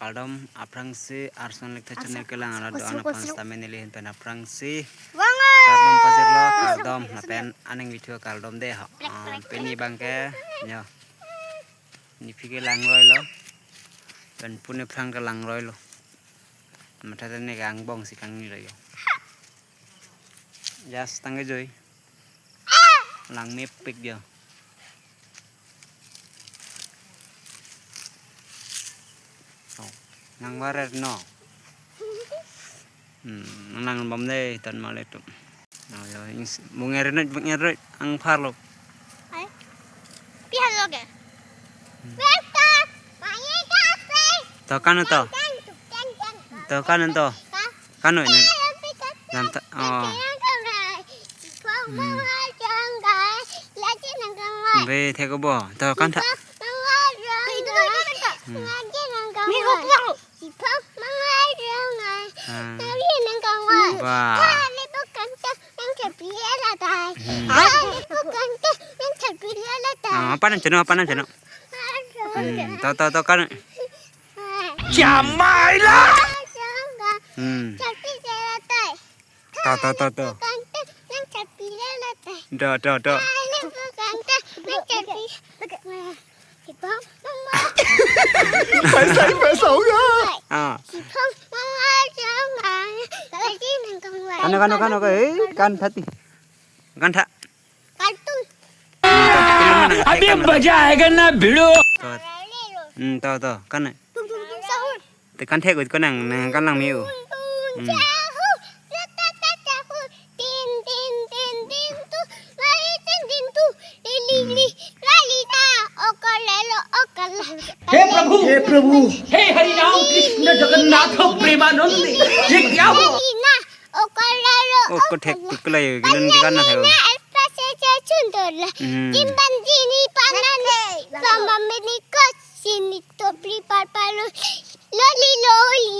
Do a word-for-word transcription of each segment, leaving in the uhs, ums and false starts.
Kardom aphrangsi Arson Lekthe channel kelang arat do-an aphan sitame neli ahin pen aphrangsi kardom pajirlo, kardom lapen aning video kardom dei ho. Ah, pini abangke yo. Nephi ke langroilo. Pen pune phrang ke langroilo. Matha tene ke angbong si kangni lo yo. Jas tangke joi. Langmepik yo. Oh, nangvaret no. Hmm, nangbom dei ton male tu. Oh, yo, ings-, bung erinoi, bung erinoi, angpharlo. Ai. Pi halo ke? Hmm. To kan to. To kan to. Kan noi ne. Dan ta, oh. Hmm. Be thek bo. To kan ta. Hmm. Ah. Ba. Hmm. Ah, apa nam cheno, apa nam cheno. Hmm, to, to, to kan. Jamai la. Hmm. To, to, to, to. Do, do, do. Paisa, paisa hoga. Ah. Kano, kano, kano, kano, eh, kan thati. Kan tha. Kartun. Hmm, to, film mana? अभी मजा आएगा ना भिड़ो। To. Hmm, to, to, kan. Tung tung tung sahur. Te kan thek ko nang, nang kan lang miu. Tung tung sahur. Ta ta ta sahur. Tin tin tin tin tu. Lai tin tin tu. Li li li. La li la. Okalelo okala. हे प्रभु, हे प्रभु। हे हरि राम कृष्ण जगन्नाथ प्रेमानंद, ये क्या हुआ? Okalelo. Oh, ko thek tu kelai, gilan di kan na thek. Hmm. Timban jini panan. Pambam bini kos sini topli parpalo. Loli loli.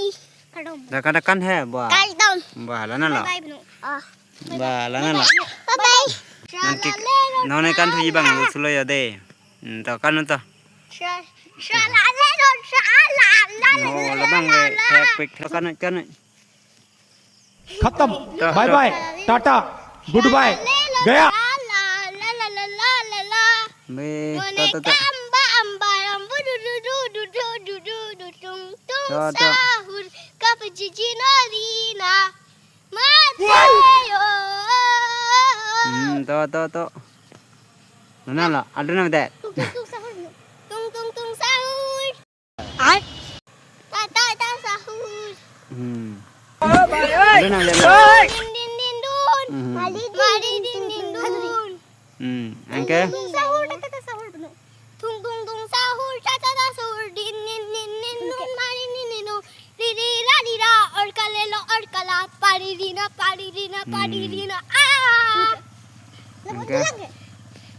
Da kan, da kan he, ba. Kardom. Ba, la na la. Bye bye, Bnu. Ah. Ba, la na la. Bye bye. Nanti, none kan thuji abang, sulo ya dei. Hmm, to kan to. Sha, sha, la, la, la, sha, la, la, la, Oh, la, labang la, le, la. Thek pik, thek kan, kan. खत्म। Bye bye, ta ta, goodbye, गया। Be, to, to, to. To, to. Sahur kapjiji nolina. Mateo. Hmm, to, to, to. Mana la, ada nama deh. Tung tung tung sahur. Ai. Ta ta ta sahur. Hmm. Ada nama deh. Din din din dun. Hmm. Mari din din din dun. Hmm. Anke? Tung tung sahur, ta ta ta sahur, Bnu. Tung tung tung sahur, ta ta ta sahur, din din din din dun, mari din din dun. Ri ri ra ri ra, orka lelo orka la, pari rina, pari rina, pari Hmm. rina, ah. Anke?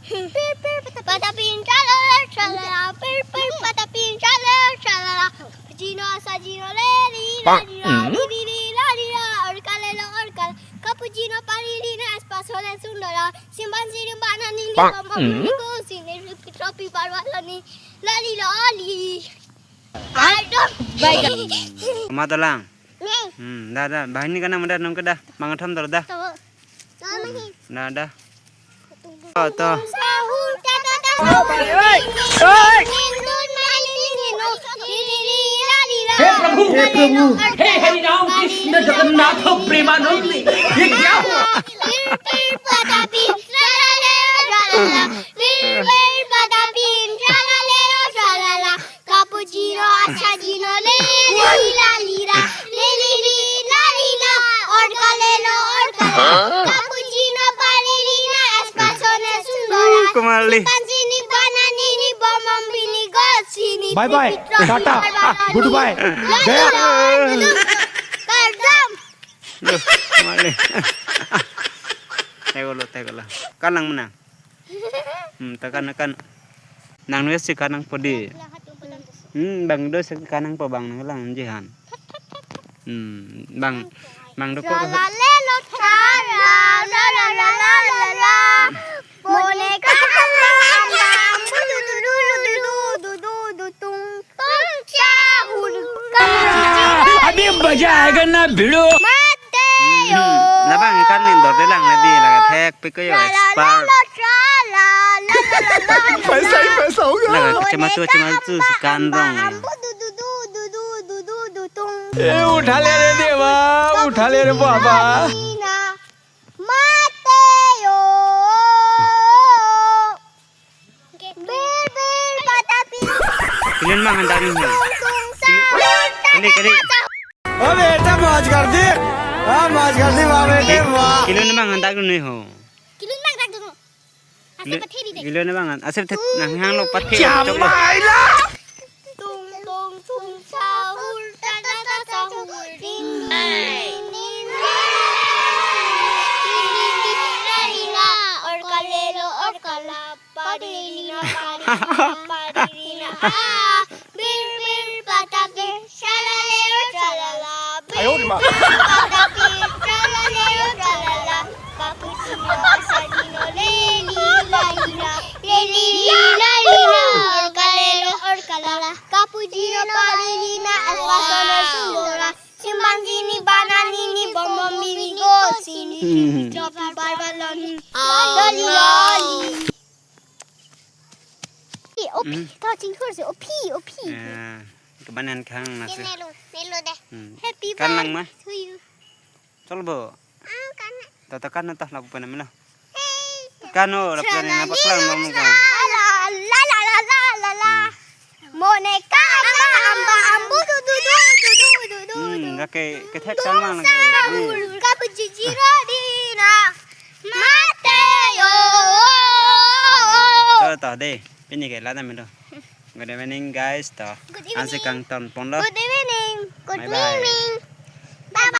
Pir pir pata pir. Pata pin tra la la tra la la, pir pir pata pin tra la la tra la la. Jino sa jino le ri la ri ra, Hmm. ri ri ri ra ri ra, orka lelo orka la. Kapujino pari rina, aspa sole sundara. Simban sirim bana nini Pak. Bom bom Hmm. nini ko sini rip tropi parwala ni lali lali. Aduh. Baik. Mata lang. Nih. Hmm, da da. Bahini kana mada nong ke da. Mangatham dor da. Tuh. Tuh, mahi. Da da. To to. Sahur ta ta ta sahur. Oi, oi. Nindun mani nindun. Ri ri ri ra ri ra. हे प्रभु, हे प्रभु। हे हरि राम कृष्ण जगन्नाथ प्रेमानंद, ये क्या हुआ? Cappuccino, asajino, le, li, la, li, ra, li, li, li, la, li, la, orka, le, lo, orka, la. Cappuccino, ballerina, espresso, nessun dora. Kumali. Panzini, bananini, bombini, gossini, Bye bye, pipitro, tata, barbaroni, goodbye, lagi, gaya. Lo, lo, kardom. Loh, male. Tegolo, tegolo. Kan lang menang. Hmm, tekan, tekan. Nang nulis si kanang podi. Hmm, bang do si kanang po bang nang lang jihan. Hmm, bang, bang do po. Shalale lo shala, la la la la la la. Boneka la la la, du du du du du du du du du tung tung cha hul ka. Mateo. Hmm, labang kan ning dorde lang lagi, laga thek pik ko yo, la, la, la, expert. La, la, la, la, la, la, la, la, la. Paisa hi paisa hoga. Laga kachematu, chematu si kan rong ya. Ambu du, du, du, du, du, du, du, du, tung. Eh, utha le re deva, utha le re baba. Mateo. Bir, bir, patapin. Kelun abang handak ni ho. Tung, tung, sahur, kali, kali. ओ बेटा, मौज कर दी। हाँ, मौज कर दी, वाह बेटे, वाह। Kelun abang handak ni ho. Kelun abang handak ni ho. Asep pathe di de. Kelun abang han-, asep the-, nang hang lo pathe. Chamaila. Tung, tung, tung, sahur, ta, ta, ta, sahur, ding, ding, ding, ding, ding, ding, ding, ding, ding, ding, or kalilo, or kala. Paririna, paririna, paririna, ah. Bir, bir, patapir, shalale, shalala. Bir, ayo, di ma. Bir, patapir, shalale, shalala. Kaputino, asadino, leli, lalina, leli, lalina. Orkalelo, orkala. Kaputino, paririna, alwasono, sundora. Chimpanzini, bananini, bombomini, gosini. Hmm. Jopi, barbaloni. Loli, loli. Ophi, hmm, ta chingthur si, ophi, ophi. Ah, kebanan khang na si. Nelo, nelo de. Hmm. Happy birthday to you. Kan lang ma? Chol bo. Ah, kan. Ta ta kan ta lapu panam lo. Hey. Kan o, lapu panam na paklang nom kan. La, la, la, la, la, la. Hmm. Moneka amba, amba, ambu, du, du, du. Hmm, kake, kethek sang mang lake. Sahur, hmm, kapujijiro dina. Mateo. To, to, de. Pini ke la ta melo. Good evening, guys, to. Good evening. Ansi kangton ponlo. Good evening. Good evening. Bye bye.